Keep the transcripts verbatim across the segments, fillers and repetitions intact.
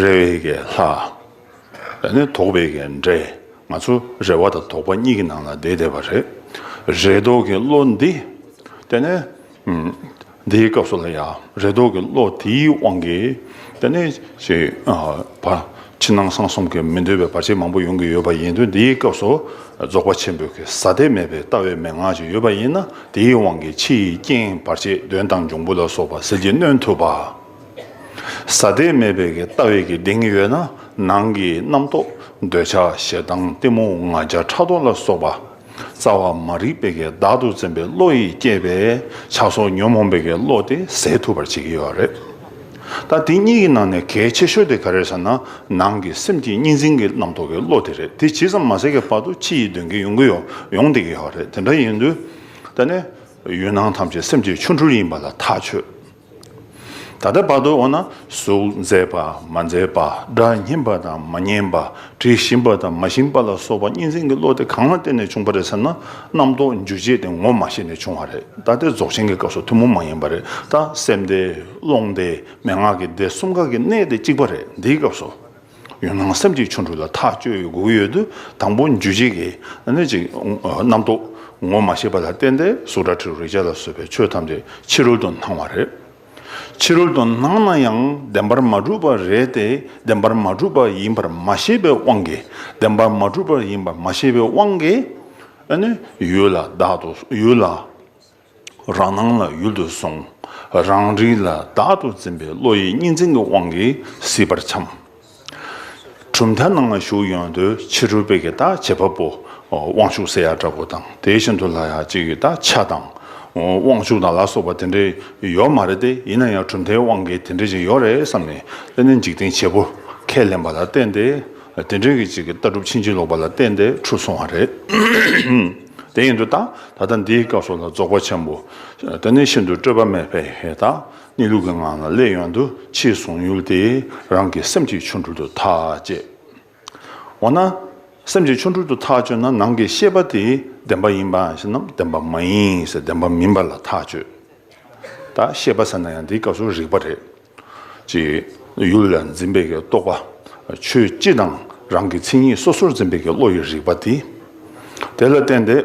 རེ་བའི་གི་ལྷ། དེ་ནས་དོགས་པའི་གི་འདྲེ། ང་ཚོ་རེ་བ་དང་དོགས་པ་གཉིས་ཀྱི་ནང་ལ་བསྡད་བསྡད་པ་རེད། རེ་དོགས་ཀྱི་བློ་འདི། དེ་ནས་ཨུམ། འདིའི་སྐབས་སུ་ལ་ཡང་རེ་དོགས་ཀྱི་བློ་དེའི་དབང་གིས་དེ་ནས་ཞེས་ཨ་བ་ཕྱི་ནང་གསང་གསུམ་གྱི་མི་འདོད་པའི་བར་ཆད་མང་པོ་ཡོང་གི་ཡོད་པ་ཡིན་དུས། འདིའི་སྐབས་སུ་རྫོགས་པ་ཆེན་པོའི་གི་ཟ་དེ་མེད་པའི་ལྟ་བའི་མན་ངག་ཅིག་ཡོད་པ་ཡིན་ན། དེའི་དབང་གིས་ཕྱི་ཡི་རྐྱེན་བར་ཆད་གདོན་དང་འབྱུང་པོ་ལ་སོགས་པ་ཟིལ་གྱིས་གནོན་ཐུབ་པ། ཟ་དེ་མེད་པའི་གི་ལྟ་བའི་གི་གདེང་ཡོད་ན། ནང་གི་རྣམ་རྟོག་འདོད་ཆགས་ཞེ་སྡང་གཏི་མུག་ང་རྒྱལ་ཕྲག་དོག་ལ་སོགས་པ་རྩ་བ་མ་རིག་པའི་གི་བདག་ཏུ་འཛིན་པའི་བློ་ཡིས་བསྐྱེད་པའི་ཆགས་སོགས་ཉོན་མོངས་པའི་གི་བློ་དེ་ཟད་ཐུབ་པར་བྱེད་ཀྱི་ཡོད་རེད། ད་དེ་གཉིས་ཀྱི་ནང་ནས་གལ་ཆེ་ཤོས་དེ་ག་རེ་རེད་ཟེར་ན། ནང་གི་སེམས་ཀྱི་གཉིས་འཛིན་གྱི་རྣམ་རྟོག་གི་བློ་དེ་རེད། དེ་ཇི་ཙམ་མ་ཟད་ཀྱི་བར་དུ་ཕྱི་ཡི་གདོན་གྱིས་ཡོང་གི་ཡོད། ཡོང་བསྡད་ཀྱི་ཡོད་རེད། དེ་འདྲ་ཡིན་དུས་ད་ནི་ཡུལ་སྣང་ཐམས་ཅད་སེམས་ཀྱི་ཆོ་འཕྲུལ་ཡིན་པ་ལ་ཐག་ཆོད། ད་ལྟ་བར་དུ་འོ་ན་གཟུགས་མཛེས་པ་མ་མཛེས་པ། སྒྲ་སྙན་པ་དང་མ་སྙན་པ། དྲི་ཞིམ་པ་དང་མ་ཞིམ་པ་ལ་སོགས་པ་གཉིས་འཛིན་གྱི་བློ་དེ་གང་ལ་བརྟེན་ནས་བྱུང་བ་རེད་ཟེར་ན། རྣམ་རྟོག་འཇུག་བྱེད་དེ་ངོ་མ་ཤེས་ནས་བྱུང་བ་རེད། ད་ལྟའི་རྫོགས་ཆེན་གྱི་སྐབས་སུ་ཐུན་མོང་མ་ཡིན་པ་རེད། ད་སེམས་བདེ་རླུང་བདེ་མན་ངག་གི་བདེ་གསུམ་ཀ་གི་གནད་དེ་གཅིག་པ་རེད། འདིའི་སྐབས་སུ་ཡུལ་སྣང་སེམས་ཀྱི་ཆོ་འཕྲུལ་ལ་ཐག་གཅོད་དགོས་ཀྱི་ཡོད་དུས། དང་པོ་འཇུག་བྱེད་ཀྱི་ཨ་ནི་ཅིག་རྣམ་རྟོག་ངོ་མ་ཤེས་པ་ལ་བརྟེན་ཏེ་གཟུགས་སྒྲ་དྲི་རོ་རེག་བྱ་ལ་སོགས་པའི་ཆོས་ཐམས་ཅད་ཕྱི་རོལ་དུ་སྣང་བ་རེད། ཕྱི་རོལ་དུ་སྣང་ན་ཡང་བདེན་པར་མ་གྲུབ་པ་རེད་དེ། བདེན་པར་མ་གྲུབ་པ་ཡིན་པར་མ་ཤེས་པའི་དབང་གིས། བདེན་པར་མ་གྲུབ་པ་ཡིན་པར་མ་ཤེས་པའི་དབང་གིས་ཨ་ནི་ཡུལ་ལ་བདག་ཏུ་ཡུལ་ལ། རང་སྣང་ལ་ཡུལ་དུ་བཟུང་། རང་རིག་ལ་བདག་ཏུ་འཛིན་པའི་བློ་ཡི་གཉིས་འཛིན་གྱི་དབང་གིས་སྲིད་པར་འཁྱམས། གྲུབ་མཐའ་ནང་ལ་ཞུགས་ཡོང་དུས་ཕྱི་རོལ་པའི་གི་ད་བྱེད་པ་པོ་དབང་ཕྱུག་ཟེར་ཡ་འདྲ་པོ་དང་། དེ་བཞིན་དུ་ལ་ཡ་གཅིག་གི་ད་ཆ་དང་དབང་ཕྱུག་དང་ལ་སོགས་པ་དེ་འདྲའི་ཡོད་མ་རེད་དེ། ཡིན་ན་ཡང་གྲུབ་མཐའི་དབང་གིས་དེ་འདྲ་ཞིག་ཡོད་རེད་བསམ་ནས། དེ་ནི་འཇིག་རྟེན་བྱེད་པོ་ཁས་ལེན་པ་ལ་བརྟེན་ཏེ། དེ་འདྲའི་གི་གཅིག་གི་ལྟ་གྲུབ་ཕྱིན་ཅི་ལོག་པ་ལ་བརྟེན་ཏེ་འཁྲུལ་སོང་བ་རེད། དེ་ཡིན་དུས་ད་ད་ལྟ་འདིའི་སྐབས་སུ་ལ་རྫོགས་པ་ཆེན་པོ། དེ་ནས་ཤིན་ཏུ་སྤྲོས་པ་མེད་པའི་ཧེ་ད་གནས་ལུགས་ཀྱི་ངང་ལ་སླེབས་ཡོང་དུས། ཕྱིའི་གཟུང་ཡུལ་དེ་རང་གི་སེམས་ཀྱི་ཆོ་འཕྲུལ་དུ་ཐག་བཅད། འོ་ན་སེམས་ཀྱི་ཆོ་འཕྲུལ་དུ་ཐག་བཅད་ན། ནང་གི་ཤེས་པ་དེ་བདེན་པ་ཡིན་པ་ཞེ་ན། བདེན་པ་མ་ཡིན་ཟེར། བདེན་པ་མིན་པ་ལ་ཐག་གཅོད། ད་ཤེས་པ་ཟེར་ན་ཡང་འདིའི་སྐབས་སུ་རིག་པ་རེད། ཅེས་ཡུལ་ལ་འཛིན་པའི་གི་རྟོག་པ། ཆོས་སྤྱི་དང་རང་གི་མཚན་ཉིད་སོ་སོར་འཛིན་པའི་གི་བློ་ཡི་རིག་པ་དེ། དེ་ལ་བརྟེན་ཏེ་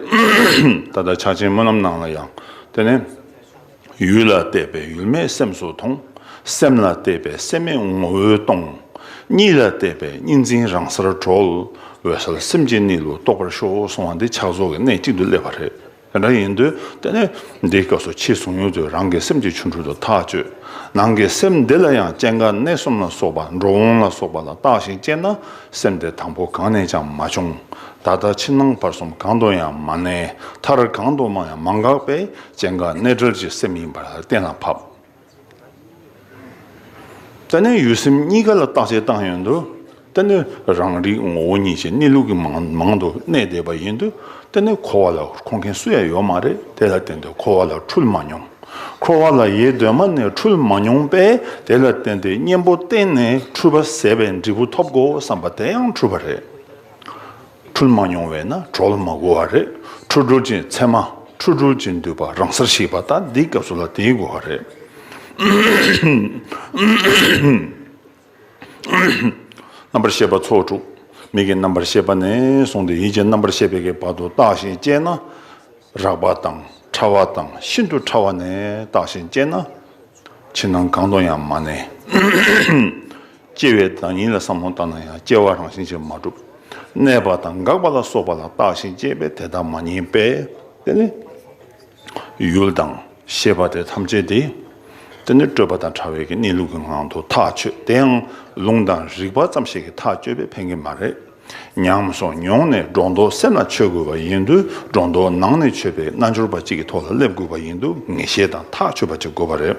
ད་ལྟ་ཕྱག་ཆེན་སྨོན་ལམ་ནང་ལ་ཡང་། དེ་ནས་ཡུལ་ལ་བལྟས་པས་ཡུལ་མེད་སེམས་སུ་མཐོང་། སེམས་ལ་བལྟས་པས་སེམས་མེད་ངོ་བོས་སྟོང་། གཉིད་ལ་བལྟས་པས་གཉིས་འཛིན་རང་སར་གྲོལ། འོད་གསལ་སེམས་ཀྱི་གནས་ལུགས་རྟོགས་པར་ཤོག་གསུང་བ་འདི་ཕྱག་རྫོགས་ཀྱི་གནད་གཅིག་ཏུ་སླེབས་པ་རེད། དེ་འདྲ་ཡིན་དུས་དེ་ནས་འདིའི་སྐབས་སུ་ཕྱིའི་གཟུང་ཡུལ་དུ་རང་གི་སེམས་ཀྱི་ཆོ་འཕྲུལ་དུ་ཐག་གཅོད། ནང་གི་སེམས་འདི་ལ་ཡང་སྐྱེ་འགག་གནས་གསུམ་ལ་སོགས་པ། འགྲོ་འོང་ལ་སོགས་པ་ལ་བརྟགས་ཤིང་དཔྱད་ན། སེམས་དེ་དང་པོ་གང་ནས་ཀྱང་མ་བྱུང་། ད་ལྟ་ཕྱི་ནང་བར་གསུམ་གང་དུ་ཡང་མ་གནས། མཐར་གང་དུ་མ་ཡང་མ་འགགས་པས། སྐྱེ་འགག་གནས་བྲལ་གྱི་སེམས་ཡིན་པར་གཏན་ལ་ཕབ། དེ་ནས་ཡུལ་སེམས་གཉིས་ཀ་ལ་བརྟག་དཔྱད་བཏང་ཡོང་དུས། དེ་ནི་རང་རིག་ངོ་བོ་ཉིད་ཀྱི་གནས་ལུགས་ཀྱི་ངང་ངང་དུ་གནས་བསྡད་པ་ཡིན་དུས། དེ་ནི་འཁོར་བ་ལ་འཁོར་མཁན་སུ་ཡང་ཡོད་མ་རེད། དེ་ལ་བརྟེན་ཏེ་འཁོར་བ་ལ་འཁྲུལ་མ་མྱོང་། འཁོར་བ་ལ་ཡེ་གདོད་མ་ནས་འཁྲུལ་མ་མྱོང་པས། དེ་ལ་བརྟེན་ཏེ་གཉེན་པོ་བསྟེན་ནས་འཁྲུལ་པ་ཟད་པའི་འབྲས་བུ་ཐོབ་དགོས་བསམ་པ་དེ་ཡང་འཁྲུལ་པ་རེད། འཁྲུལ་མ་མྱོང་བས་ན་གྲོལ་མ་དགོས་པ་རེད། འཁྲུལ་གྲོལ་གྱི་མཚན་མ། འཁྲུལ་གྲོལ་གྱི་འདུས་པ་རང་སར་ཞིག་པ། ད་འདིའི་སྐབས་སུ་ལ་དེའི་དགོས་པ་རེད། རྣམ་པར་ཤེས་པ་ཚོགས་དྲུག་མིག་གི་རྣམ་པར་ཤེས་པ་ནས་བཟུང་སྟེ་ཡིད་ཀྱི་རྣམ་པར་ཤེས་པའི་གི་བར་དུ་བརྟགས་ཤིང་དཔྱད་ན། རགས་པ་དང་ཕྲ་བ་དང་ཤིན་ཏུ་ཕྲ་བ་ནས་བརྟགས་ཤིང་དཔྱད་ན། ཕྱི་ནང་གང་དུ་ཡང་མ་གནས། སྐྱེ་བའི་བདག་ཉིད་ལ་བསམ་བློ་བཏང་ན་ཡང་སྐྱེ་བ་རང་བཞིན་གྱིས་མ་གྲུབ། གནས་པ་དང་འགག་པ་ལ་སོགས་པ་ལ་བརྟགས་ཤིང་དཔྱད་པས་དེ་དག་མ་རྙེད་པས། དེ་ནི་ཡུལ་དང་ཤེས་པ་དེ་ཐམས་ཅད་དེ། དེ་ནི་སྤྲོས་པ་དང་བྲལ་བའི་གི་གནས་ལུགས་ཀྱི་ངང་དུ་ཐག་ཆོད། དེ་ཡང་ལུང་དང་རིགས་པ་ཙམ་ཞིག་གིས་ཐག་གཅོད་པས་ཕན་གྱི་མ་རེད། ཉམས་སུ་མྱོང་ནས་སྒྲོ་འདོགས་སེམས་ལ་ཆོད་དགོས་པ་ཡིན་དུས། སྒྲོ་འདོགས་ནང་ནས་ཆོད་པའི་རྣལ་འབྱོར་པ་གཅིག་གི་ཐོག་ལ་སླེབས་དགོས་པ་ཡིན་དུས། ངེས་ཤེས་དང་ཐག་ཆོད་པ་ཅིག་དགོས་པ་རེད།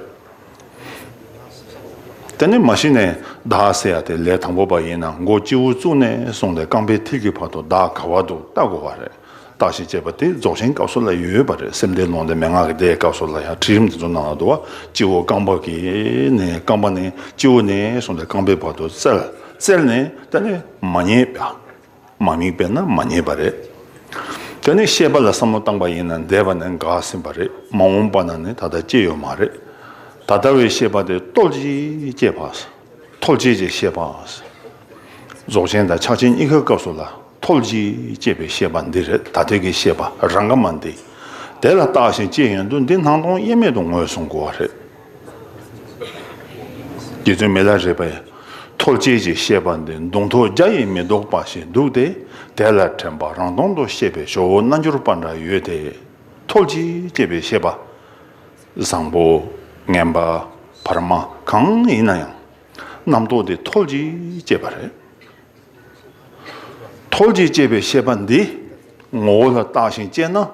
དེ་ནས་མ་གཞི་ནས་བདག་ཟེར་ཡ་དེ་ལས་དང་པོ་པ་ཡིན་ན་མགོ་སྤྱི་བོ་གཙུག་ནས་བཟུང་སྟེ་རྐང་པའི་མཐིལ་གྱི་བར་དུ་བདག་ག་བར་འདུག་ལྟ་དགོས་པ་རེད། བརྟགས་ཤིང་དཔྱད་པ་དེ་རྫོགས་ཆེན་སྐབས་སུ་ལ་ཡོད་པ་རེད། སེམས་སྡེ་ལུང་སྡེ་མན་ངག་གི་སྡེའི་སྐབས་སུ་ལ་ཡང་ཁྲིད་རིམ་དེ་ཚོ་ནང་ལ་འདུག་བ། སྤྱི་བོ་རྐང་པ་གི་ནས་རྐང་པ་ནས་སྤྱི་བོ་ནས་བཟུང་སྟེ་རྐང་པའི་བར་དུ་བཙལ། བཙལ་ནས་དེ་ནས་མ་རྙེད་པ། མ་དམིགས་པས་ན་མ་རྙེད་པ་རེད། དེ་ནས་ཤེས་པ་ལ་བསམ་བློ་བཏང་པ་ཡིན་ན་འདས་པ་ནས་འགགས་ཟིན་པ་རེད། མ་འོངས་པ་ན་ནི་ད་ལྟ་སྐྱེ་ཡོད་མ་རེད། ད་ལྟ་བའི་ཤེས་པ་དེ་རྟོལ་གྱིས་སྐྱེས་པ། ཐོལ་བྱེད་ཀྱི་ཤེས་པ། རྫོགས་ཆེན་དང་ཕྱག་ཆེན་གཉིས་ཀའི་སྐབས་སུ་ལ་ཐོལ་གྱིས་བསྐྱེད་པའི་ཤེས་པ་འདི་རེད། ད་ལྟའི་གི་ཤེས་པ་རང་ག་མ་འདི། དེ་ལ་བརྟགས་ཤིང་དཔྱད་ཡོང་དུས་འདི་སྣང་སྟོང་དབྱེར་མེད་དུ་ངོས་བཟུང་དགོས་པ་རེད། རྗེ་བཙུན་མི་ལ་རས་པས། ཐོལ་བྱེད་ཀྱི་ཤེས་པ་འདི་མདུང་ཐོགས་བརྒྱ་ཡིས་མི་ལྡོག་པ་ཞིག་འདུག་སྟེ། དེ་ལ་དྲན་པ་རང་སྟོང་དུ་ཤེས་པའི་ཇོ་བོ་རྣལ་འབྱོར་པ་འདྲ་ཡོད་དེ། ཐོལ་གྱིས་བསྐྱེད་པའི་ཤེས་པ། བཟང་པོ། ངན་པ། བར་མ་གང་ཡིན་ན་ཡང་། རྣམ་རྟོག་དེ་ཐོལ་གྱིས་བསྐྱེད་པ་རེད། ཐོལ་གྱིས་བསྐྱེད་པའི་ཤེས་པ་འདི་ངོ་བོ་ལ་བརྟགས་ཤིང་དཔྱད་ན།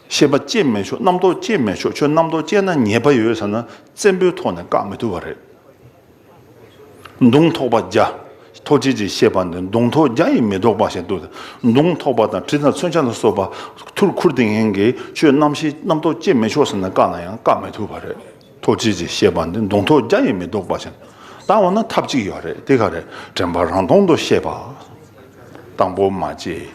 ཤེས་པ་སྐྱེ་མི་ཆོག། རྣམ་རྟོག་སྐྱེ་མི་ཆོག། ཁྱོད་རྣམ་རྟོག་སྐྱེས་ན་ཉེས་པ་ཡོད་ཟེར་ན་བཙན་པོའི་ཐོག་ནས་བཀག་མི་ཐུབ་པ་རེད། མདུང་ཐོགས་པ་བརྒྱ། ཐོལ་བྱེད་ཀྱི་ཤེས་པ་འདི་མདུང་ཐོགས་བརྒྱ་ཡིས་མི་ལྡོག་པ་ཞིག་འདུག། མདུང་ཐོགས་པ་དང་གྲི་དང་མཚོན་ཆ་ལ་སོགས་པ་ཐུར་ཁུར་དེ་ངན་གྱིས་ཁྱོད་རྣམ་ཤེས་རྣམ་རྟོག་སྐྱེ་མི་ཆོག་ཟེར་ན་བཀག་ན་ཡང་བཀག་མི་ཐུབ་པ་རེད། ཐོལ་བྱེད་ཀྱི་ཤེས་པ་འདི་མདུང་ཐོགས་བརྒྱ་ཡིས་མི་ལྡོག་པ་ཞིག། ད་འོ་ན་ཐབས་གཅིག་ཡོད་རེད། དེ་ག་རེད། དྲན་པ་རང་སྟོང་དུ་ཤེས་པ། དང་པོ་མ་སྐྱེས།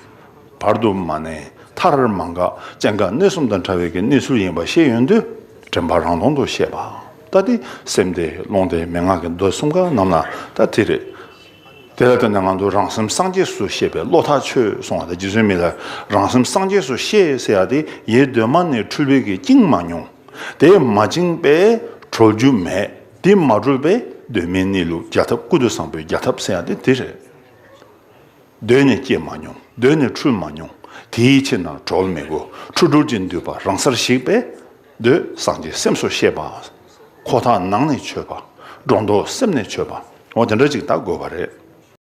བར་དུ་མ་གནས། མཐར་མ་འགག། སྐྱེ་འགག་གནས་གསུམ་དང་བྲལ་བའི་གི་གནས་ཚུལ་ཡིན་པ་ཤེས་ཡོང་དུས། དྲན་པ་རང་སྟོང་དུ་ཤེས་པ། ད་དེ་སེམས་སྡེ་ཀློང་སྡེ་མན་ངག་གི་མདོ་གསུམ་ཀ་རྣམས་ལ་ད་དེ་རེད། དེ་ལ་བརྟེན་ནས་ང་ཚོ་རང་སེམས་སངས་རྒྱས་སུ་ཤེས་པའི་བློ་ཐག་ཆོད་གསུང་བ་དང་། རྗེ་བཙུན་མི་ལ་རང་སེམས་སངས་རྒྱས་སུ་ཤེས་ཟེར་ཡ་དེ་ཡེ་གདོད་མ་ནས་འཁྲུལ་པའི་གི་བཅིངས་མ་མྱོང་། དེ་མ་བཅིངས་པས་གྲོལ་རྒྱུ་མེད། དེ་མ་གྲོལ་པས་གདོད་མའི་གནས་ལུགས་རྒྱལ་ཐབས། ཀུན་ཏུ་བཟང་པོའི་རྒྱལ་ཐབས་ཟེར་ཡ་དེ་དེ་རེད། གདོད་ནས་སྐྱེས་མ་མྱོང་། གདོད་ནས་འཁྲུལ་མ་མྱོང་། དེའི་ཕྱིར་ན་གྲོལ་མི་དགོས། འཁྲུལ་གྲོལ་གྱི་འདུས་པ་རང་སར་ཞིག་པས། གདོད་སངས་རྒྱས་སེམས་སུ་ཤེས་པ། ཁོ་ཐག་ནང་ནས་ཆོད་པ། སྒྲོ་འདོགས་སེམས་ནས་ཆོད་པ། འོ་དེ་འདྲ་ཅིག་ད་དགོས་པ་རེད།